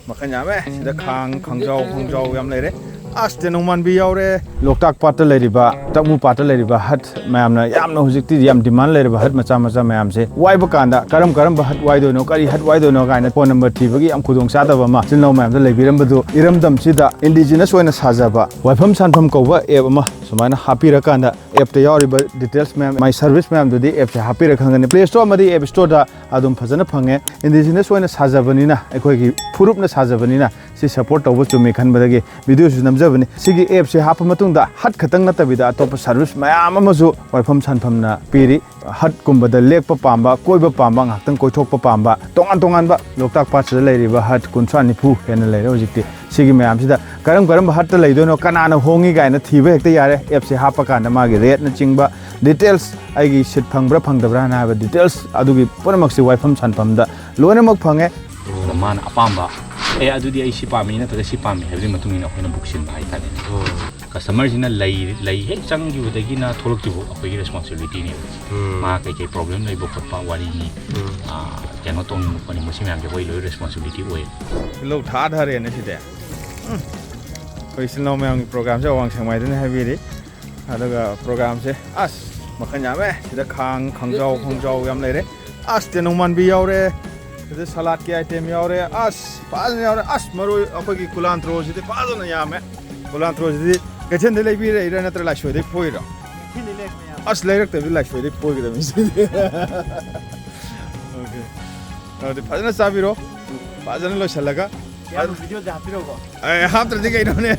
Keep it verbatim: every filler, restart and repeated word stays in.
ꯃꯈꯜ ꯌꯥꯝꯃꯦ꯫ ꯁꯤꯗ ꯈꯥꯡ, ꯈꯥꯡꯖꯥꯎ, ꯈꯣꯡꯖꯥꯎ ꯌꯥꯝ ꯂꯩꯔꯦ꯫ ꯑꯁ, ꯇꯦꯅꯧ ꯃꯥꯟꯕꯤ ꯌꯥꯎꯔꯦ꯫ ꯂꯣꯛꯇꯥꯛ ꯄꯥꯠꯇ ꯂꯩꯔꯤꯕ, ꯇꯛꯃꯨ ꯄꯥꯠꯇ ꯂꯩꯔꯤꯕ ꯍꯠ ꯃꯌꯥꯝꯅ ꯌꯥꯝꯅ ꯍꯧꯖꯤꯛꯇꯤ ꯌꯥꯝ ꯗꯤꯃꯥꯟ ꯂꯩꯔꯤꯕ ꯍꯠ ꯃꯆꯥ ꯃꯆꯥ ꯃꯌꯥꯝꯁꯦ ꯋꯥꯏꯕ ꯀꯥꯟꯗ ꯀꯔꯝ ꯀꯔꯝꯕ ꯍꯠ ꯋꯥꯏꯗꯣꯏꯅꯣ, ꯀꯔꯤ ꯍꯠ ꯋꯥꯏꯗꯣꯏꯅꯣ ꯀꯥꯏꯅ ꯐꯣꯟ ꯅꯝꯕꯔ ꯊꯤꯕꯒꯤ ꯌꯥꯝ ꯈꯨꯗꯣꯡ ꯆꯥꯗꯕ ꯑꯃ ꯏꯆꯤꯜ ꯏꯅꯥꯎ ꯃꯌꯥꯝꯗ ꯂꯩꯕꯤꯔꯝꯕꯗꯨ, ꯏꯔꯝꯗꯝꯁꯤꯗ ꯏꯟꯗꯤꯖꯤꯅꯁ ꯑꯣꯏꯅ ꯁꯥꯖꯕ ꯋꯥꯏꯐꯝ ꯁꯥꯟꯐꯝ ꯀꯧꯕ ꯑꯦꯞ ꯑꯃ ꯁꯨꯃꯥꯏꯅ ꯍꯥꯞꯄꯤꯔꯀꯥꯟꯗ ꯑꯦꯞꯇ ꯌꯥꯎꯔꯤꯕ ꯗꯤꯇꯦꯜꯁ ꯃꯌꯥꯝ, ꯃꯥꯏ ꯁꯔꯚꯤꯁ ꯃꯌꯥꯝꯗꯨꯗꯤ ꯑꯦꯞꯁꯦ ꯍꯥꯞꯄꯤꯔ ꯈꯪꯒꯅꯤ꯫ ꯄ꯭ꯂꯦ ꯁ꯭ꯇꯣꯔ ꯑꯃꯗꯤ ꯑꯦꯞ ꯁ꯭ꯇꯣꯔꯗ ꯑꯗꯨꯝ ꯐꯖꯅ ꯐꯪꯉꯦ꯫ ꯏꯟꯗꯤꯖꯤꯅꯁ ꯑꯣꯏꯅ ꯁꯥꯖꯕꯅꯤꯅ, ꯑꯩꯈꯣꯏꯒꯤ ꯐꯨꯔꯨꯞꯅ ꯁꯥꯖꯕꯅꯤꯅ, ꯁꯤ ꯁꯞꯄꯣꯔꯠ ꯇꯧꯕ ꯆꯨꯝꯃꯤ ꯈꯟꯕꯗꯒꯤ ꯚꯤꯗꯤꯑꯣꯁꯨ ꯅꯝꯖꯕꯅꯤ꯫ ꯁꯤꯒꯤ ꯑꯦꯞꯁꯦ ꯍꯥꯞꯄ ꯃꯇꯨꯡꯗ ꯍꯠ ꯈꯛꯇꯪ ꯅꯠꯇꯕꯤꯗ ꯑꯇꯣꯞꯄ ꯁꯔꯚꯤꯁ ꯃꯌꯥꯝ ꯑꯃꯁꯨ ꯋꯥꯏꯐꯝ ꯁꯥꯟꯐꯝꯅ ꯄꯤꯔꯤ꯫ ꯍꯠꯀꯨꯝꯕꯗ ꯂꯦꯛꯄ ꯄꯥꯝꯕ, ꯀꯣꯏꯕ ꯄꯥꯝꯕ, ꯉꯥꯏꯍꯥꯛꯇꯪ ꯀꯣꯏꯊꯣꯛꯄ ꯄꯥꯝꯕ, ꯇꯣꯉꯥꯟ ꯇꯣꯉꯥꯟꯕ ꯂꯣꯛꯇꯥꯛ ꯄꯥꯠꯁꯤꯗ ꯂꯩꯔꯤꯕ ꯍꯠ ꯀꯨꯟꯊ꯭ꯔꯥ ꯅꯤꯐꯨ ꯍꯦꯟꯅ ꯂꯩꯔꯦ ꯍꯧꯖꯤꯛꯇꯤ꯫ ꯁꯤꯒꯤ ꯃꯌꯥꯝꯁꯤꯗ ꯀꯔꯝ ꯀꯔꯝꯕ ꯍꯠꯇ ꯂꯩꯗꯣꯏꯅꯣ, ꯀꯅꯥꯅ ꯍꯣꯡꯉꯤ ꯀꯥꯏꯅ ꯊꯤꯕ ꯍꯦꯛꯇ ꯌꯥꯔꯦ꯫ ꯑꯦꯞꯁꯦ ꯍꯥꯞꯄ ꯀꯥꯟꯗ ꯃꯥꯒꯤ ꯔꯦꯠꯅꯆꯤꯡꯕ, ꯗꯤꯇꯦꯜꯁ, ꯑꯩꯒꯤ ꯁꯤꯠ ꯐꯪꯕ꯭ꯔꯥ ꯐꯪꯗꯕ꯭ꯔꯥꯅ ꯍꯥꯏꯕ ꯗꯤꯇꯦꯜꯁ ꯑꯗꯨꯒꯤ ꯄꯨꯝꯅꯃꯛꯁꯦ ꯋꯥꯏꯐꯝ ꯁꯥꯟꯐꯝꯗ ꯂꯣꯏꯅꯃꯛ ꯐꯪꯉꯦ꯫ ꯑꯗꯨꯒ ꯃꯥꯅ ꯑꯄꯥꯝꯕ, "ꯑꯦ, ꯑꯗꯨꯗꯤ ꯑꯩ ꯁꯤ ꯄꯥꯝꯃꯤ" ꯅꯠꯇ꯭ꯔꯒ "ꯁꯤ ꯄꯥꯝꯃꯤ" ꯍꯥꯏꯕꯒꯤ ꯃꯇꯨꯡ ꯏꯟꯅ ꯑꯩꯈꯣꯏꯅ ꯕꯨꯛ ꯁꯤꯟꯕ ꯍꯥꯏꯇꯥꯔꯦꯅꯦ꯫ ꯀꯁꯇꯃꯔꯁꯤꯅ ꯂꯩ, ꯂꯩ ꯍꯦꯛ ꯆꯪꯈꯤꯕꯗꯒꯤꯅ ꯊꯣꯛꯂꯛꯇ꯭ꯔꯤꯐꯥꯎ ꯑꯩꯈꯣꯏꯒꯤ ꯔꯦꯁꯄꯣꯟꯁꯤꯕꯤꯂꯤꯇꯤꯅꯦꯕ꯫ ꯃꯥ ꯀꯩꯀꯩ ꯄ꯭ꯔꯣꯕ꯭ꯂꯦꯝ ꯂꯩꯕ ꯈꯣꯠꯄ ꯋꯥꯔꯤꯅꯤ, ꯑꯥ, ꯀꯩꯅꯣ ꯇꯧꯅꯤꯡꯕ ꯈꯣꯠꯅꯤꯡꯕ, ꯁꯤ ꯃꯌꯥꯝꯁꯦ ꯑꯩꯈꯣꯏ ꯂꯣꯏ ꯔꯦꯁꯄꯣꯟꯁꯤꯕꯤꯂꯤꯇꯤ ꯑꯣꯏꯌꯦ꯫ ꯇꯤꯜꯍꯧ ꯊꯥꯊꯔꯦꯅꯦ ꯁꯤꯗꯤ꯫ ꯎꯝ꯫ ꯑꯩꯈꯣꯏ ꯏꯆꯤꯜ ꯏꯅꯥꯎ ꯃꯌꯥꯝꯒꯤ ꯄ꯭ꯔꯣꯒ꯭ꯔꯥꯝꯁꯦ ꯑꯋꯥꯡ ꯁꯦꯛꯃꯥꯏꯗꯅ ꯍꯥꯏꯕꯤꯔꯤ꯫ ꯑꯗꯨꯒ ꯄ꯭ꯔꯣꯒ꯭ꯔꯥꯝꯁꯦ ꯑꯁ ꯃꯈꯜ ꯌꯥꯝꯃꯦ꯫ ꯁꯤꯗ ꯈꯥꯡ, ꯈꯥꯡꯖꯥꯎ, ꯈꯣꯡꯖꯥꯎ ꯌꯥꯝ ꯂꯩꯔꯦ꯫ ꯑꯁ, ꯇꯦꯅꯧ ꯃꯥꯟꯕꯤ ꯌꯥꯎꯔꯦ꯫ ꯁꯤꯗ ꯁꯂꯥꯠꯀꯤ ꯑꯥꯏꯇꯦꯝ ꯌꯥꯎꯔꯦ꯫ ꯑꯁ, ꯐꯖꯅ ꯌꯥꯎꯔꯦ꯫ ꯑꯁ, ꯃꯔꯣꯏ, ꯑꯩꯈꯣꯏꯒꯤ ꯀꯨꯂꯥꯟꯊ꯭ꯔꯣꯁꯤꯗꯤ ꯐꯖꯅ ꯌꯥꯝꯃꯦ꯫ ꯀꯨꯂꯥꯟꯊ꯭ꯔꯣꯁꯤꯗꯤ ꯀꯩꯊꯦꯜꯗꯩ ꯂꯩꯕꯤꯔꯛꯏꯔꯥ ꯅꯠꯇ꯭ꯔ ꯂꯥꯏꯁꯣꯏꯗꯩ ꯐꯣꯏꯔꯣ? ꯑꯁ, ꯂꯩꯔꯛꯇꯕꯗꯤ ꯂꯥꯏꯁꯣꯏꯗꯩ ꯐꯣꯏꯒꯗꯕꯅꯤ ꯁꯤꯗꯤ꯫ ꯑꯣꯀꯦ꯫ ꯑꯗꯨꯗꯤ ꯐꯖꯅ ꯆꯥꯕꯤꯔꯣ꯫ ꯐꯖꯅ ꯂꯣꯏꯁꯤꯜꯂꯒ꯫ ꯚꯤꯗꯤꯑꯣꯁꯦ ꯍꯥꯞꯄꯤꯔꯣꯀꯣ꯫ ꯑꯦ, ꯍꯥꯞꯇ꯭ꯔꯗꯤ ꯀꯩꯅꯣꯅꯦ?